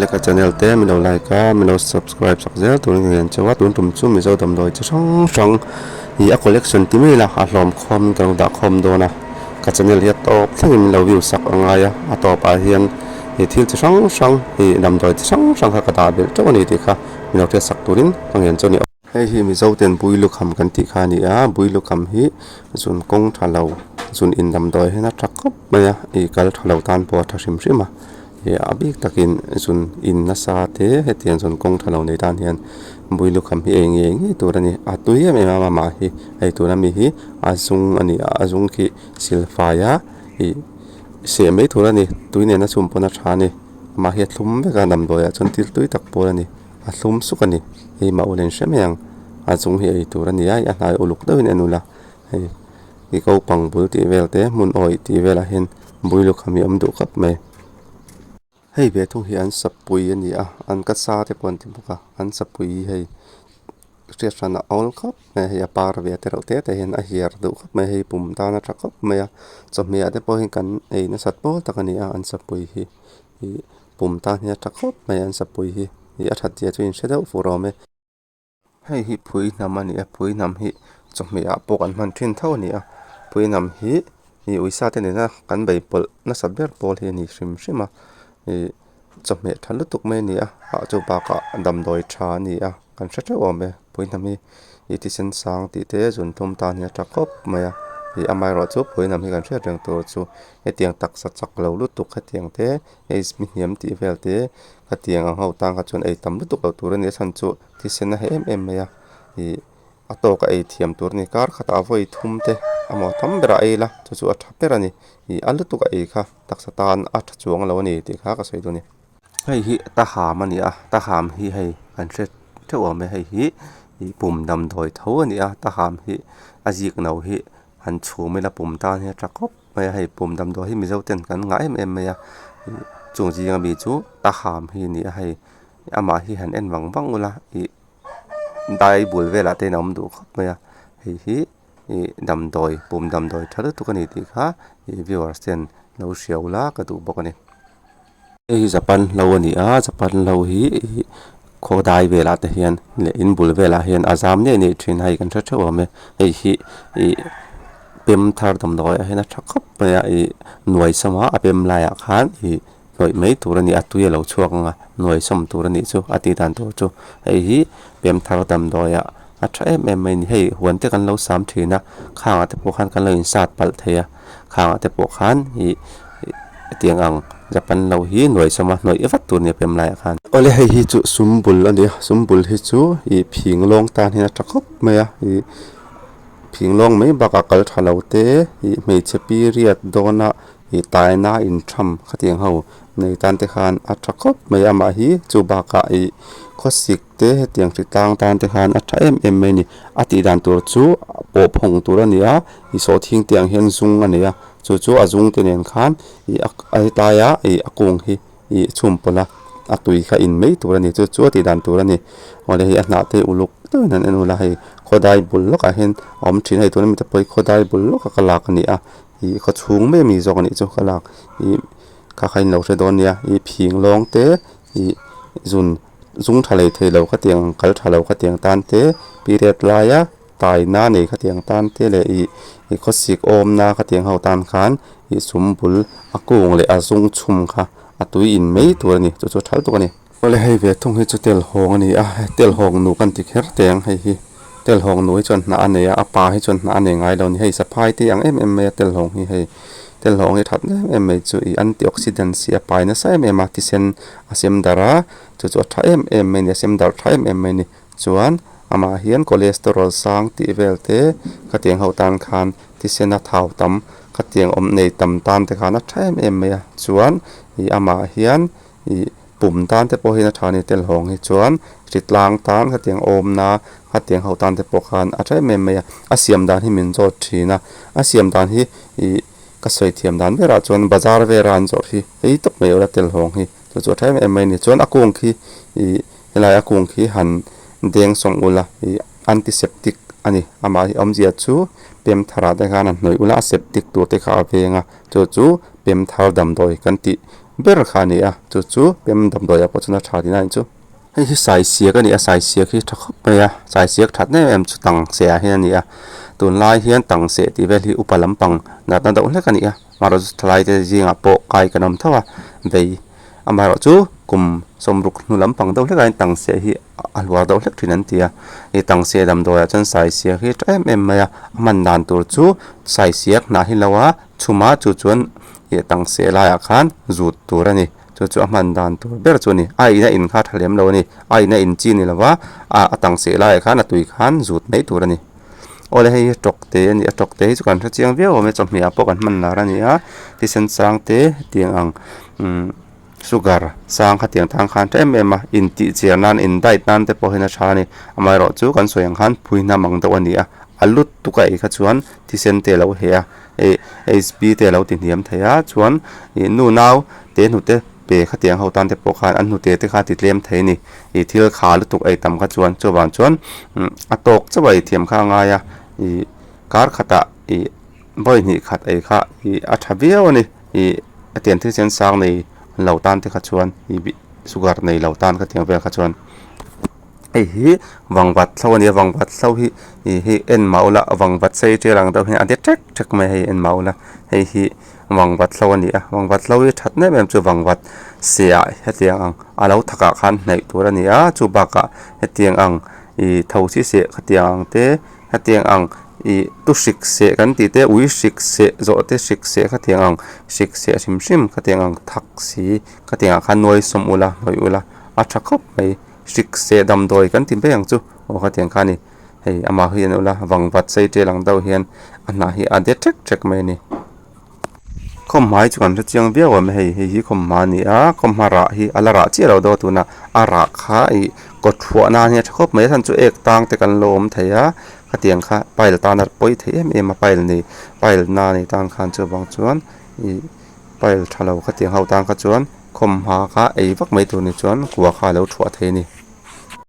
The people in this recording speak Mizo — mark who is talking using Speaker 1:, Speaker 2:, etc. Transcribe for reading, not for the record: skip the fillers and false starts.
Speaker 1: Awle ka channel te min lo like a min lo subscribe sak zel turin ka ngen chauh a tun tum chu Mizo damdawi chi hrang hrang ih a collection ti mai ila a hlawm khawm in ka lo dah khawm dawn a ka channel hi a tawp thlengin min lo view sak a ngai a a tawpah hian ih thil chi hrang hrang ih damdawi chi hrang hrang kha ka dah belh teuh a ni tih kha min lo hriat sak turin ka ngen chauh a ni. Hei hi Mizo ten Builukham kan tih kha a ni a, Builukham hi zun kawng tha lo, zun in damdawi hian a tha khawp mai a, ih kal tha lo tan pawh a tha hrim hrim a, ih a bik takin zun in nasa te hetiang zun kawng tha lo nei tan hian Builukham hi ei ngei ngei tur a ni, a tui em em a amah hi ei tur ami hi a zung a ni a, a zung khi silfai a ih seh mai tur a ni, tui nena chhum pawn a tha a ni, amah hi a thlum vek a damdawi ah chuan thil tui tak pawl a ni. A hlum suk a ni hei mah ul in hre mai ang a chung hi ei tur a ni a a hnai uluk deuhin en ula hei i ko pang bul tih vel te hmun awih tih velah hian bui lukham hi a awm duh khawp mai hei ve thung hi an sapui a ni a an ka sa te pawh an ti bawk a an sapui hi hei hriat hran a awl khawp mai a hei a par ve te reuh te te hian a hiar duh khawp mai a hei pum tan a tha khawp mai a chawhmeh ah te pawh hian kan ei nasat pawl tak a ni a an sapui hi. Ih pum tan hi a tha khawp mai an sapui hi ih a that zia chu in hre deuh fur awm e. Hei hi phui hnam a ni a phui hnam hi chawhmeh ah pawh kan hman thin tho a ni a phui hnam hi ih uisa te nena kan bei pawlh nasa ber pawl hi a ni hrim hrim a ih chawhmeh tha lutuk mai a ni a ah chu bakah damdawi tha a ni a kan hre theuh awm e phui hnam hi ih thisen sang tih te zun thum tan hi a tha khawp mai a ih amaherawhchu phui hnam hi kan hriat reng tur chu. Hetiang taksa chak lo lutuk hetiang te hmi hniam tih vel te khatiang ang ho tan kha chuan ei tam lutuk lo tur a ni a chhan chu thisen a heh em em mai a ih a tawk a ei thiam tur a ni kar khatah vawi thum te emaw tam berah a ei la chu chu a tha ber a ni ih a lutuk a ei kha taksa tan a tha chuang lo a ni tih kha ka sawi duh a ni. Hei hi taham a ni a taham hi hei kan hre theuh awm e hei hi ih pum damdawi tho a ni a taham hi a zik no hi han chhum ila pum tan hi a tha khawp mai a hei pum damdawi hi mizo ten kan ngah em em mai a ih chung zinga mi chu taham hi a ni a hei amah hi han en vang vang ula ih dai bul velah te hian a awm duh khawp mai a hei hi ih damdawi pum damdawi tha lutuk a ni tih kha ih viewers ten lo hria ula ka duh bawk a ni. Hei hi japan hlo a ni a japan hlo hi ih khaw dai velah te hian leh in bul velah hian a zam niaih niaih thin a hei kan hre theuh awm e hei hi ih pem thar damdawi ah hian a tha khawp mai a ih nuai sawm a a pem laiah khan ih hnawih mai tur a ni a tui a lo chhuak ang a nuai sawm tur a nih chu a tih dan tur chu hei hi pem thar damdawi ah a tha em em mai a ni hei huan te kan lo sam thin a khangah te pawh khan kan lo insat palh thei a khangah te pawh khan ih hetiang ang Japan lo hi nuai sawma hnawih vat tur nia pem laiah khan. Awle hei hi chu sum bul a ni a sum bul hi chu ih phing lawng tan hian a tha khawp mai a ih phing lawng mai bakah kal tha lo te ih hmeichhe period dawna ih taina intham khatiang ho nei tan te khan a tha khawp mai a amah hi chu bakah ih khawsik te hetiang hri tlang tan te khan a tha em em mai a ni a tih dan tur chu pawh phawng tur a ni a ih sawhthing te ang hian zung a nei a chu chu a zung te nen khan ih a hetaia ih a kung hi ih chhum pawlh a a tui kha in mai tur a ni chu chu a tih dan tur a ni awle hei a hnah te uluk deuhin an en ula hei khawdai bul lawkah hian a awm thin a hei tuna mite pawh hi khawdai bul lawka ka lak a ni a ih khaw chhung mai ami zawk a nih chu ka lak ih kha kha in lo hre dawn nia ih phing lawng te ih zun zung tha lei thei lo khatiang kal tha lo khatiang tan te period laia taina nei khatiang tan te leh ih ih khawsik awmna khatiang ho tan khan ih sum bul a kung leh a zung chhum kha a tui in mai tur a ni chu chu a tha lutuk a ni. Awle hei ve thung hi chu telhawng a ni a telhawng nu kan ti kher teh ang hei hi telhawng nu hi chuan hnah a nei a a pa hi chuan hnah a nei ngai lo a ni hei saphai te ang em em mai a telhawng hi hei telhawng hi that em em mai chu ih antioxidants hi a pai nasa em em a thisen a sem darh a chu chu a tha em em mai a ni a sem darh tha em em mai a ni chuan amah hian cholesterol sang tih vel te khatiang ho tan khan thisen a thau tam khatiang awm nei tam tan te khan a tha em em mai a chuan ih amah hian ih pum tan te pawh hian a tha a ni telhawng hi chuan hritlang tan khatiang awmna khatiang ho tan te pawh khan a tha em em mai a a siam dan hi min zawt thin a a siam dan hi ih ka sawi thiam dan berah chuan bazar vela an zawrh hi ei tawp mai ula telhawng hi chu chu a tha em em mai a ni chuan a kung khi ih helai a kung khi han deng sawng ula ih antiseptic a ni amah hi awmzia chu pem tharah te khan han hnawih ula a septic tur te kha a veng a chu chu pem thar damdawi kan tih. ber kha a ni a chu chu pem damdawi ah pawh chuan a tha tihna a nih chu. Hei hi saisiak a ni a saisiak hi tha khawp mai a saisiak that em em chu tang seh ah hian a ni a tunlai hian tang seh tih vel hi upa lampang natna deuh hlek a ni a amaherawhchu thalai te zingah pawh kai kan awm tho a vei amaherawhchu kum sawmruk hnu lampang deuh hlekah hian tang seh hi a hluar deuh hlek thin an ti a ih tang seh damdawi ah chuan saisiak hi tha em em mai a a hman dan tur chu saisiak hnah hi lo a chhum a chu chuan ih tang seh laiah khan zut tur a ni. Chu chu a hman dan tur ber chu a ni. A ina in kha tha lem lo a ni. A ina in chi ni lova ah a tang seh laiah khan a tui khan zut mai tur a ni. Awle hei hi tawk te a ni a tawk te hi chu kan hre chiang viau awm e chawhmeh ah pawh kan hman lar a ni a thisen sang te hetiang ang umm sugar sang khatiang tan khan tha em em a intih chiar nan in diet nan te pawh hian a tha a ni. Amaherawhchu chu kan sawi ang khan phui hnam ang deuh a ni a a lut tuk a ei kha chuan thisen te a lo heh a. Ih hb te a lo ti hniam thei a chuan ih nu nau te hnute pe khatiang ho tan te pawh khan an hnute te kha a ti tlem thei a ni ih thil kha lutuk ei tam kha chuan chuvang chuan umm a tawk chauh a ei thiam kha a ngai a ih kar khatah ih vawi hnih khat ei kha ih a tha viau a ni ih hetiang thil sen sang nei lo tan te kha chuan ih sugar nei lo tan khatiang vel kha chuan. Hei hi vangvat hlo a ni a vangvat hlo hi ih hi en mah ula vangvat sei tel ang deuh hian a de ṭek ṭek mai a hei en mah ula hei hi vangvat hlo a ni a vangvat hlo hi that em em chu vangvat seh ah hetiang ang a lo thak ah khan hnaih tur a ni a chu bakah hetiang ang ih tho chi seh khatiang ang te hetiang ang ih tu hrik seh kan tih te ui hrik seh zawh te hrik seh khatiang ang hrik seh hrim hrim khatiang ang thak si khatiang ah khan nuai sawm ula hnawih ula a tha khawp mai. Hrik seh damdawi kan ti mai ang chu aw khatiang kha a ni hei amah hi en ula vangvat sei tel ang deuh hian a hnah hi a de ṭek ṭek mai a ni. Khawmhmai chu kan hre chiang viau awm e hei hei hi khawmhma a ni a khawmhma rah hi a la rah chiah lo deuh a tunah a rah kha ih kawt thuah nan hian a tha khawp mai a chhan chu ek tang te kan lo awm thei a khatiang kha pile tana pawi thei em em a pile nei pile na nei tan khan chuvang chuan ih pile tha lo khatiang ho tan kha chuan. Khawmhma kha ei vak mai tur ni chuan kua kha a lo thuah thei a ni.